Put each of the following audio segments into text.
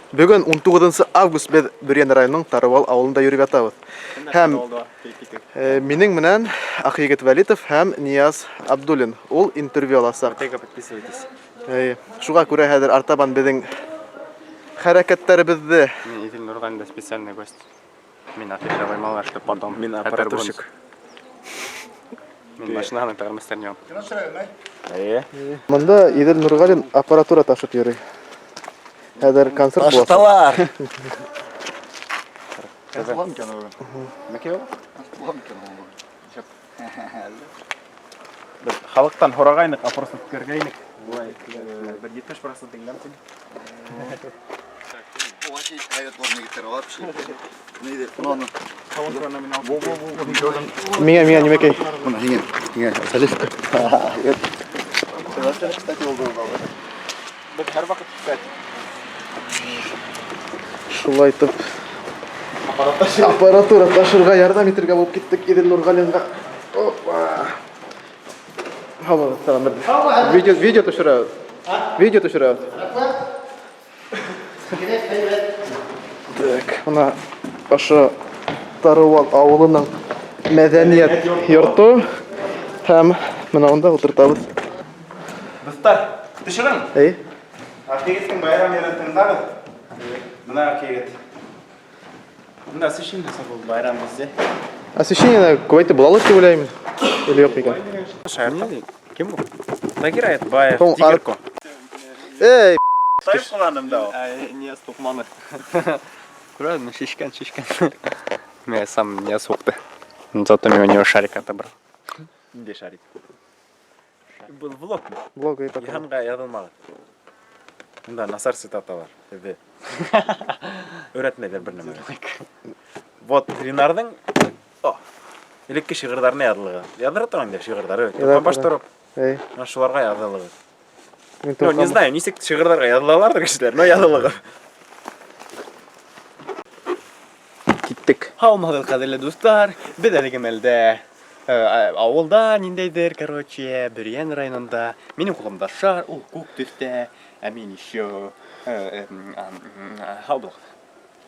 Бөгөн 19 август беҙ Бөрйән районының Тарыуал ауылында йөрөп ятабыҙ. Һәм минең менән Аҡъегет Вәлитов һәм Нияз Абдуллин. Ул интервью аласаҡ. Тega подписывайтесь. Шуға күрә хәҙер артабан беҙҙең хәрәкәттәребеҙҙе Мин Иҙел Нурғалин специальный гость. Мин афиша ҡуймалар, что потом. Мин аппаратурщик. Мин машинаны тормоз. Әйе. Монда Иҙел Нурғалин аппаратура ташып йөрөй. Хәҙер концерт буласаҡ. Ташыталар. Беҙ халыҡтан һорағайныҡ, опрос үткәргәйнек. Былай бер 70% тиңләм тине. Миңә, миңә нимәкәй? Беҙ һәр ваҡыт, кстати. Шулай итеп аппаратура ташырға ярҙам итергә булып киттек Иҙел Нурғалинға. Опа. Һаумы, сәләм. Видео, видео төшөрәбеҙ. Видео төшөрәбеҙ. Так, бына ошо Тарыуал ауылының мәҙәниәт йорто һәм бына унда ултыртабыҙ. Дуҫтар, төшөрөң. Эй, Аҡъегеттең байрам ерен тыңдағыҙ. Бына Аҡъегет. Бында освещение булды байрам беҙҙә. Освещение күбәйтеп булалыр тип уйлайым. Или юҡ икән. Шаяртам. Кем ул? Тагир Айтбаев, Том, Дигерко. Эй, Тайып ҡалғаным да ул. Не туҡманы. Күрәҙме, шишкән, шишкән. Мин сам не һуҡты. Зато мин у него шарик отобрал. Ниндәй шарик? Был влог. Блог и потом. Йыһанға яҙылмағыҙ. Унда насар цитаталар. Һеҙҙе өйрәтмәйҙәр бер нәмә. Вот Ринарҙың элекке шиғырҙарына яҙылығы. Яҙыра торған инде шиғырҙары. Яҙа Баш торған. тороп, Эй, менә шуларға яҙылығыҙ. мин Ну, не знаю, нисек шиғырҙарға яҙылаларҙыр кешеләр, но яҙылығыҙ. Киттек. Һаумыһығыҙ, ҡәҙерле дуҫтар. Беҙ әлеге мәлдә ауылда ниндәйҙер, короче, Бөрйән районында. Минең ҡулымда шар, ул күк төҫтә. Ә мин еще һау булығыҙ.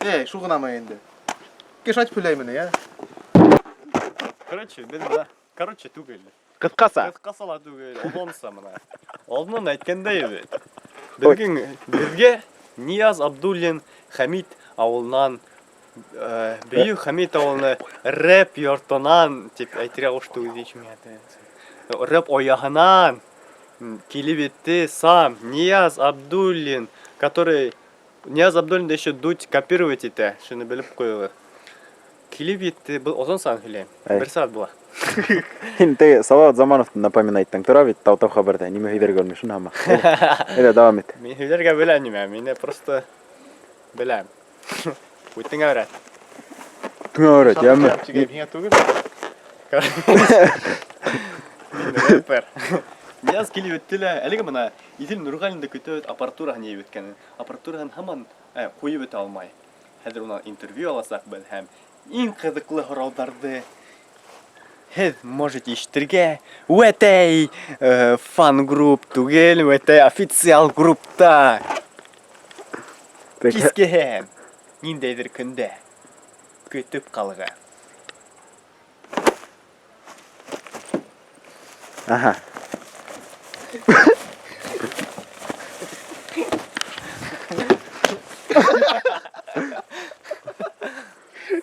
Эй, шул ғынамы инде? Кеш айтып һөйләймен, я? Короче, беҙ бына, короче, түгел. Ҡыҫҡаса. Ҡыҫҡаса ла түгел, оҙонса бына. Алдынан әйткәндәй бит. Беҙгә беҙгә Нияз Абдуллин Хәмит ауылынан Бөйөк Хәмит ауылына рэп йортонан тип әйтергә ҡушты үҙе миңә. Рэп ояһынан килеп етте сам Нияз Абдуллин, который Нияз Абдуллин еще Дудь копировать итә, шуны белеп ҡуйығыҙ. Килеп етте, был оҙон сан һөйләйем. Әй. Бер сәғәт була. Һин теге Салават Замановты напоминать иттең. Тора бит Тау-тау хәбәрҙә. Нимә һөйләргә белмәй, шуны һаман. Әйҙә, дауам ит. Мин һөйләргә беләм нимә, мине просто беләм. Үтеңә өйрәт. Үтеңә өйрәт, яме. Миңә түгел. Мин рэпер. Нияз килеп етте лә, әлеге бына Иҙел Нурғалинды көтөп аппаратураһын йыйып бөткәнен. Аппаратураһын һаман ҡуйып бөтә алмай. Хәҙер унан интервью аласаҡбыҙ һәм иң ҡыҙыҡлы һорауҙарҙы һеҙ можете ишетергә. Үәтәй фан-групп түгел, үәтәй официал группта. Кискеһен ниндәйҙер көндә көтөп ҡалығыҙ. Аһа.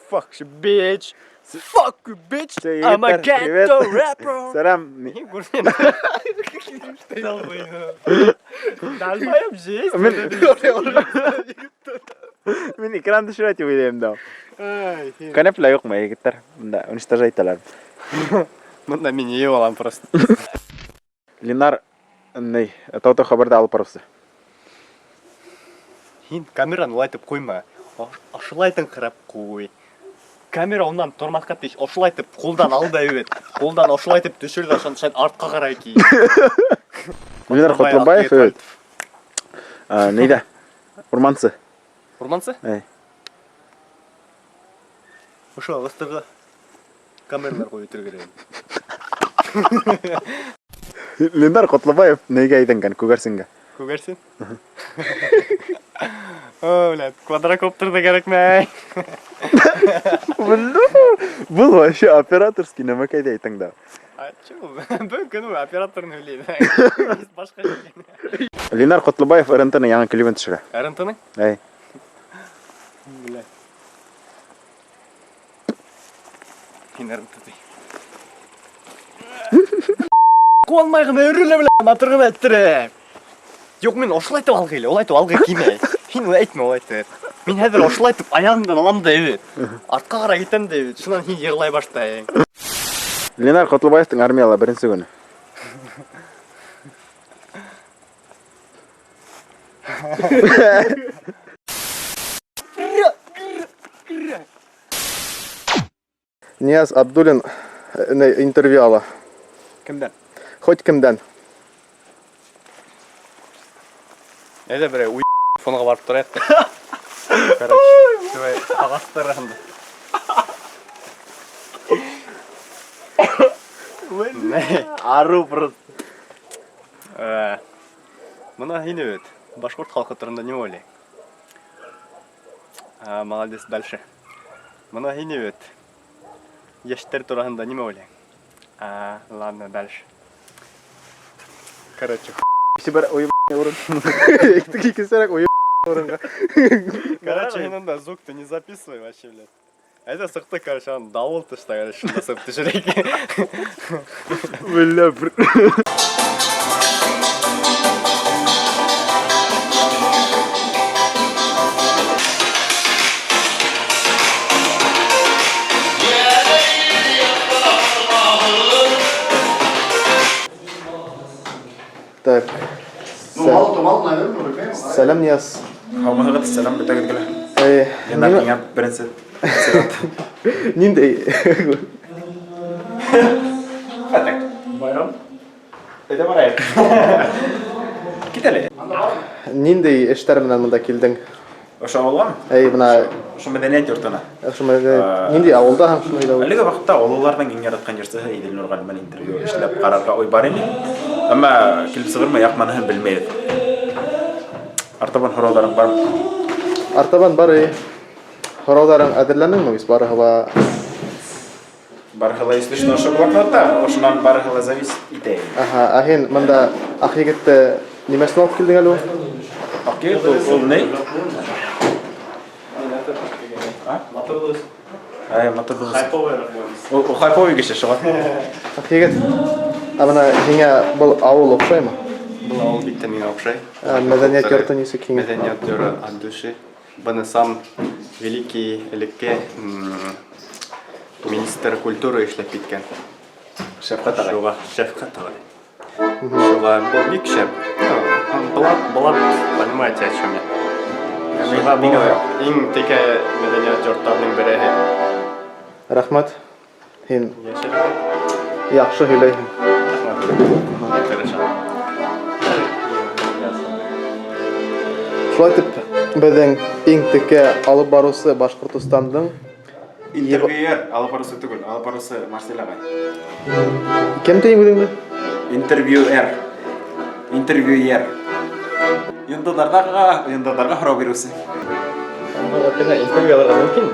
Fuck you, bitch. Fuck you, bitch. Всё, I'm a егеттәр, привет. ghetto rapper. Сәләм. Долбоеб здесь. Мин экран төшөрә тип уйлайым да. Конопля юҡмы, егеттәр? Бында уничтожать итәләр. Бында мин йыйып алам просто. Ленар ни, Тау-тау хәбәрҙә алып барыусы. Һин камераны улайтып ҡуйма. Ошолайтыңҡырап ҡуй. Камера унан тормаҫҡа тейеш. Ошолайтып ҡулдан ал да бит. Ҡулдан ошолайтып төшөр ҙә ошоно артҡа ҡарай кей. Ленар Ҡотлобаев бит. Нейҙә? Урмансы. Урмансы? Әй. Ошо ағастарға камералар ҡуйып бөтөргә кәрәк. Ленар Ҡотлобаев нейгә әйләнгән? Күгәрсенгә. Күгәрсен? О, блядь, квадрокоптер ҙа кәрәкмәй. Был вообще операторский нәмәкәй ҙә әйтең дә. А чё? Бер көн операторын һөйләй. Башҡа Ленар Ҡотлобаев РНТ-ның яңы клибын төшөрә. РНТ-ның? Әй. Бля. Һин РНТ ти. Ҡыуанмай ғына өрөлә, бля, матур ғына иттереп. Юҡ, мин ошолай итеп алғы килә, улай итеп алғы килмәй. Һин улай әйтмә улай итеп. Мин хәҙер ошолай итеп аяғыңдан алам да бит. Артҡа ҡарай китәм дә бит. Шунан һин йырлай башлайһың. Ленар Ҡотлобаевтың армияла беренсе көнө. Нияз Абдуллин интервью ала. Кемдән? Хоть кемдән. Әйҙә берәй уй фонға барып торайыҡ та. Короче, шулай ағастар араһында. Арыу просто. Бына һин бит башҡорт халҡы тураһында нимә уйлайһың? Молодец, дальше. Бына һин бит йәштәр тураһында нимә уйлайһың? Ладно, дальше. Короче, Бер уй урын. Икенсерәк уй урынға. Короче, һин унда звук-то не записывай вообще, блядь. Әйҙә сыҡты, короче, аны дауыл тышта, короче, шунда сығып төшөрәйек. Бля, бер. Так. Ну, мало-то мало, наверное, белмәйем. Сәләм, Нияз. Һаумыһығыҙ, сәләм бөтәгеҙгә лә. Нимә- Ленар миңә беренсе сират. Ниндәй? Хәтәк. Байрам. Әйҙә барайыҡ. Кит әле. Ниндәй эштәр менән монда килдең? Ошо ауылғамы? Әй, бына Ошо мәҙәниәт йортона. ошо ниндәй ауылда һәм шуны һөйләп. Әлеге ваҡытта ололарҙың иң яратҡан йырсыһы Иҙел Нурғәле менән интервью эшләп ҡарарға уй бар ине. Әммә килеп сығырмы, яҡманыһын белмәйбеҙ. Артабан һорауҙарың бармы? Артабан бар, эй. Һорауҙарың әҙерләнеңме? Бит барыһы ла Барыһы ла если что, ошо блокнотта, ошонан барыһы ла зависит итә инде. Аһа, ә һин бында Аҡ егетте нимәсен алып килдең әле ул? Аҡ егет ул ни? Ай, матур булыр. Ул хайповый кеше шуға. Аҡ егет, ә бына һиңә был ауыл оҡшаймы? Был ауыл бик тә миңә оҡшай. Ә, мәҙәниәт йорто нисек һиңә? Мәҙәниәт йорто от души. Быны сам великий элекке министр культуры эшләп киткән. Шәфҡәт ағай. Шуға Шәфҡәт ағай. Шуға был бик шәп. Блат, блат, понимаете, о чем я. Шуға был иң текә мәҙәниәт йорттарының береһе. Рәхмәт. Һин Йәшәгеҙ. яҡшы һөйләйһең. Тырышам. Шулай итеп, беҙҙең иң текә алып барыусы Башҡортостандың Интервьюер алып барыусы түгел, алып барыусы Марсель ағай. Кем тиң үҙеңде? Интервьюер. Интервьюер. Йондоҙҙарға һорау биреүсе. Интервью алырға мөмкин?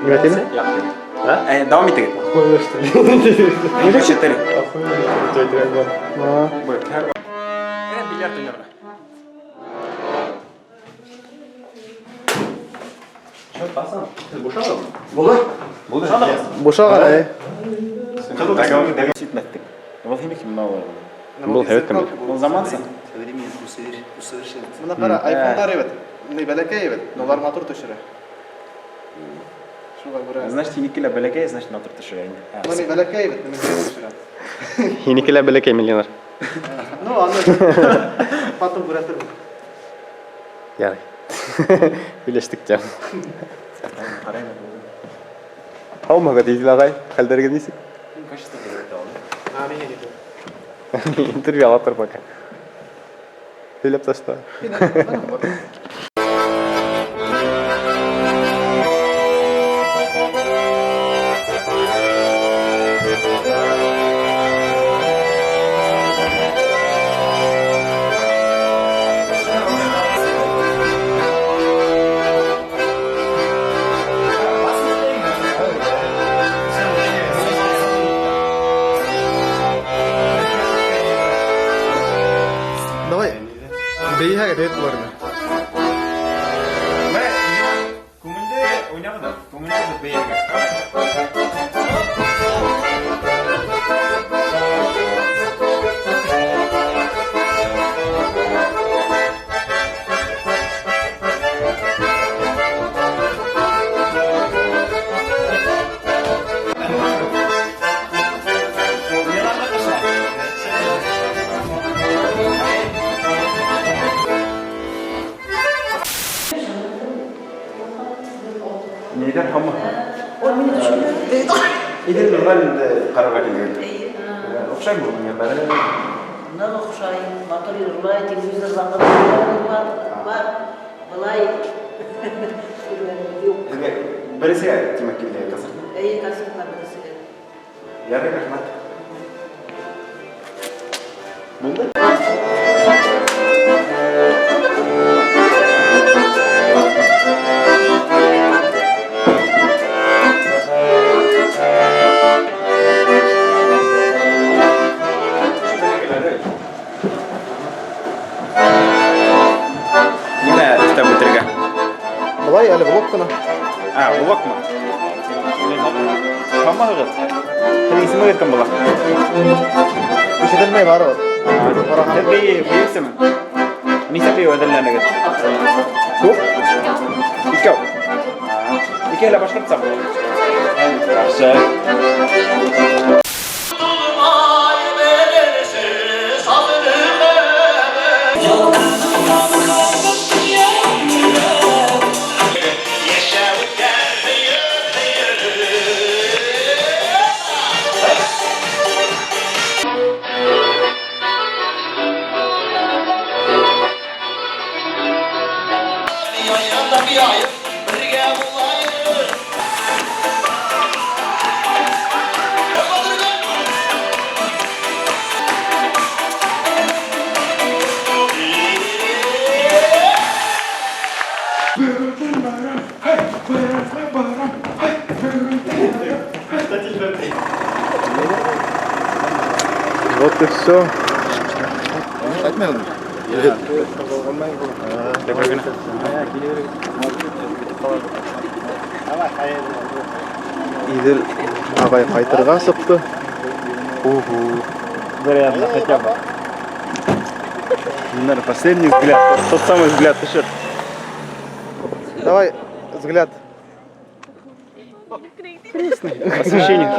Нимә тине? Дауам итегеҙ. Четыре. Бильярд уйнарға. Булды? Булды. Бушаған, әй. Итмәттек. Был һинеке мынау. Был һәйбәт кемдер. Был заманса. Бына ҡара, айфондар әйбәт. Ни бәләкәй әйбәт, но улар матур төшөрә. Шуға күрә. Значит, һинеке лә бәләкәй, значит, матур төшөрә инде. Ну, ни бәләкәй әйбәт, ни төшөрә. Һинеке лә бәләкәй миллионер. Ну, аны потом күрәтермен. Ярай. Һөйләштек тә. Һаумыһығыҙ, Иҙел ағай? Хәлдәрегеҙ нисек? А, миңә китә. Интервью ала тор пока. Һөйләп ташла. Уйнағыҙ ҙа, күңелле бейергә. Ниләр һамы? Идел нормаль инде ҡарарға килгән. Оҡшаймы уйыннары? Ныҡ оҡшай, матур йырлай, телевизорҙағы бар, бар. Былай күргәнем юҡ. Һеҙгә беренсегә тимәк килде концертҡа. Эйе, концертҡа беренсегә. Ярай, рәхмәт. Булды? Нимә өҫтәп үтергә? Былай әле влог ҡына. А, влогмы? Һаумыһығыҙ? Һеҙҙең исемегеҙ кем була? Ишетелмәй барыбер. Ҡараһаң. Һеҙ бейеүсеме? Нисә бейеү әҙерләнегеҙ? Күп? Икәү? Икәү лә башҡортсамы? Яҡшы. Вот и все. Ҡайтмайым. Иҙел ағай ҡайтырға сыҡты. Уху. Зарядно хотя бы. Наверное, последний взгляд. Тот самый взгляд еще. Давай взгляд. Освещение.